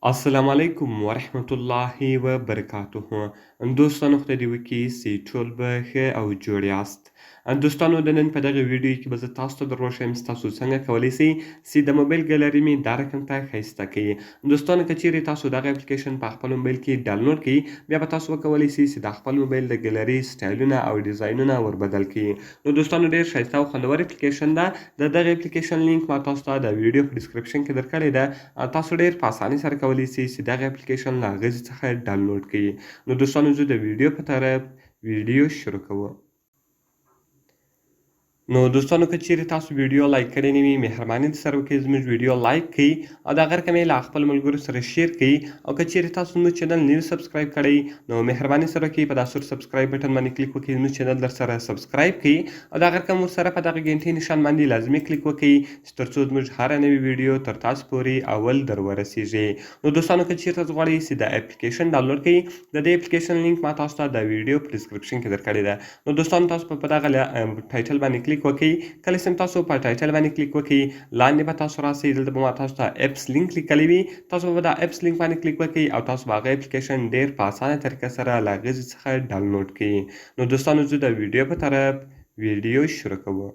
السلام علیکم ورحمت الله وبرکاته. دوستانو، خدای دې وکړي چې ټول به ښه او جوړ یاست. دوستانو، د نن په دغه ویډیو کې به زه تاسو ته در وښیم چې تاسو څنګه کولی شئ چې د موبایل ګالري مې دا رقم ته ښایسته کړئ. دوستانو، که چیرې تاسو دغه اپلیکیشن په خپل موبایل کې ډاونلوډ کړئ، بیا به تاسو وکولی شئ چې د خپل موبایل د ګالري سټایلونه او ډیزاینونه وربدل کړئ. نو دوستانو، ډیر ښایسته او خوندور اپلیکیشن ده. د دغه اپلیکیشن لینک ما تاسو ته د ویډیو په ډیسکرپشن کې درکړی ده. تاسو ډیر په اسانۍ سره کولی شئ چې دغه اپلیکیشن له هغه څخه ډاونلوډ کړئ. نو دوستانو، زه د ویډیو په طرف ویډیو شروع کوم. نو دوستانو، که چیرې تاسو ویډیو لایک کړی نه وي، مهرباني دې سره وکړئ، زموږ ویډیو لایک کړئ او دا غر کمې له خپل ملګرو سره share کړئ. او که چیرې تاسو زموږ چینل نوی subscribe کړئ، نو مهرباني سره وکړئ، په دا سور subscribe button باندې کلیک وکړئ، زموږ چینل در سره subscribe کړئ او دا غر کم ورسره په دغه ګنټې نشان باندې لازمي کلیک وکړئ چې تر څو زموږ هره نوې ویډیو تر تاسو پورې اول در ورسیږي. نو دوستانو، که چیرې تاسو غواړئ چې د اپلیکیشن ډاونلوډ کړئ، د دې اپلیکیشن لینک ما تاسو ته د ویډیو په ډیسکرپشن کې درکړی ده. نو دوستانو، تاسو په دغه title باندې کلیک وکړئ. کله چې تاسو په title باندې کلیک وکړئ، لاندې به تاسو راسئ. دلته به ما تاسو ته apps link لیکلی وي. تاسو به دا apps link باندې کلیک وکړئ او تاسو به هغه اپلیکیشن ډیر په اسانه طریقه سره له هغه څخه ډاونلوډ کړئ. نو دوستانو، زه د ویډیو په طرف ویډیو شروع کوم.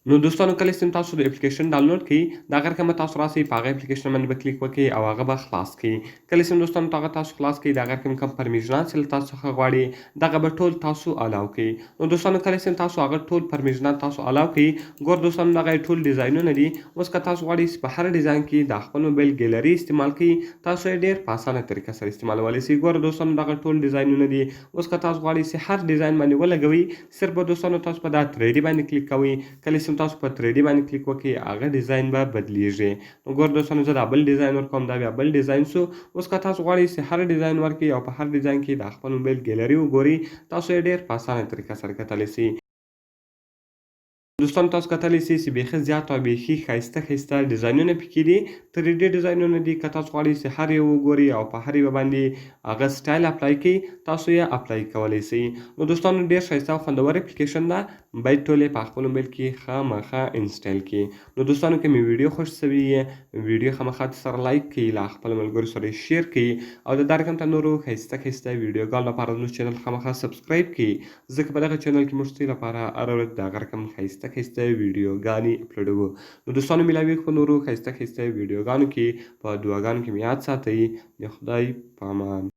نو دوستانو، کله چې تاسو د اپلیکیشن ډاونلوډ کړئ، دا غیر کومه تاسو راسئ، په هغه اپلیکیشن باندې به کلیک وکړئ او هغه به خلاص کړئ. کله چې دوستانو هغه تاسو خلاص کړئ، دا غیر کوم کوم پرمیشنان چې له تاسو څخه غواړي، دغه به ټول تاسو allow کړئ. نو دوستانو، کله چې تاسو هغه ټول پرمیشنان تاسو allow کړئ، ګور دوستانو، دغه ټول ډیزاینونه دي. اوس که تاسو غواړئ چې په هر ډیزاین کې د خپل موبایل ګالري استعمال کړئ، تاسو یې ډیر په اسانه طریقه سره استعمالولی شئ. ګور دوستانو، دغه ټول ډیزاینونه دي. اوس که تاسو غواړئ چې هر ډیزاین باندې ولګوئ، صرف به دوستانو تاسو په دا 3D باندې کلیک کوئ. کله چې تاسو په 3D باندې کلیک وکړئ، هغه ډیزاین به بدلیږي. نو ګور دوستانو، زه دا بل ډیزاین ورکوم، دا بیا بل ډیزاین سو. اوس که تاسو غواړئ چې هر ډیزاین ورکړئ او په هر ډیزاین کې د خپل موبایل ګالري وګورئ، تاسو یې ډیر په اسانه طریقه سره کتلی شئ. دوستان، تاسو کتلی شئ چې بیخي زیات او بیخي ښایسته ښایسته ډیزاینونه پکې دي، 3D ډیزاینونه دي. که تاسو غواړئ چې هر یو وګورئ او په هر یو باندې هغه سټایل apply کړئ، تاسو یې apply کولی شئ. نو دوستانو، ډیر ښایسته او خوندور اپلیکیشن ده. باید ټول یې په خپل موبایل کې خامخا install کړئ. نو دوستانو، که مې ویډیو خوښ سوي، ویډیو خامخا سره لایک کړئ، له خپل ملګرو سره share کړئ او د دا رقم ته نورو ښایسته ښایسته ویډیوګانو لپاره زموږ چینل خامخا subscribe کړئ، ځکه په دغه چینل کې موږ ستاسو لپاره هره ورځ دغه رقم ښایسته ښایسته ویډیوګانې اپلوډوو. نو دوستانو، میلاویږو په نورو ښایسته ښایسته ویډیوګانو کې. په دعاګانو کې مې یاد ساتئ. د خدای په امان.